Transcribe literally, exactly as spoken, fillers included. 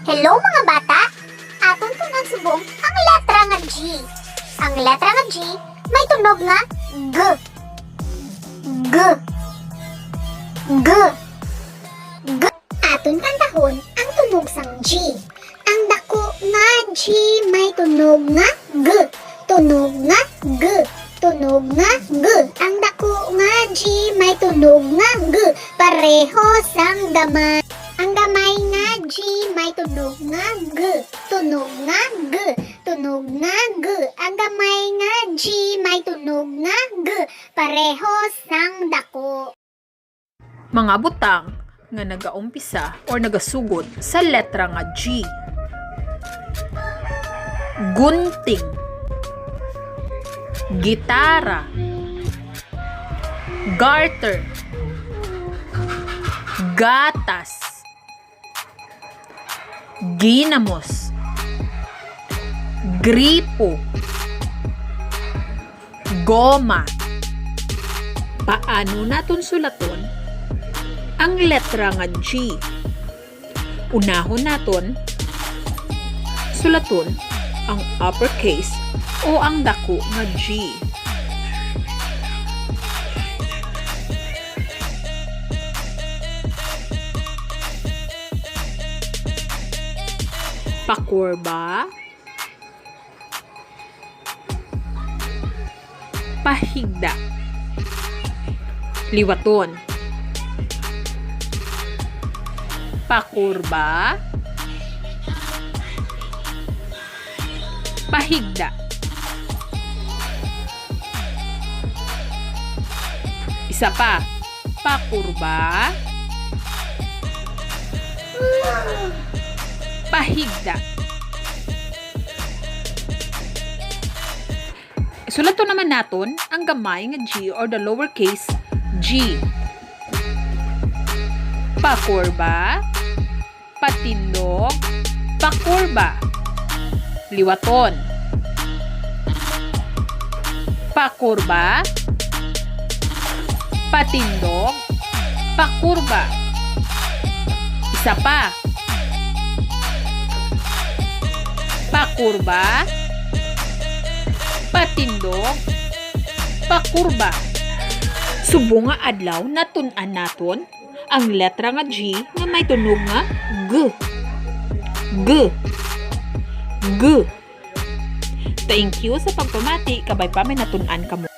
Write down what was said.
Hello, mga bata! Aton tun-an subong ang letra nga G. Ang letra nga G may tunog nga G. G. G. G. Aton kantahon ang tunog sang G. Ang dako nga G may tunog nga G. Tunog nga G. Tunog nga G. Ang dako nga G may tunog nga G. Pareho sang gamay. Ang gamay nga G may tunog nga G. Tunog nga G. Tunog nga G. Ang gamay nga G may tunog nga G. Pareho sang dako. Mga butang nga nagaumpisa or nagasugod sa letra nga G. Gunting. Gitara. Garter. Gatas. Ginamos. Gripo. Goma. Paano naton sulaton ang letra nga G? Unahon naton sulaton ang uppercase o ang dako nga G. Pakurba. Pahigda. Liwaton. Pakurba. Pahigda. Isa pa. Pakurba. Pahigda. Sulaton naman naton ang gamay nga G or the lowercase G. Pakurba, patindog, pakurba. Liwaton. Pakurba, patindog, pakurba. Isa pa. Pakurba, patindog, pakurba. Subong nga adlaw, natun-an naton ang letra nga G nga may tunog nga G. G. G. Thank you sa pagpamati, kabay pa may natun-an kamo.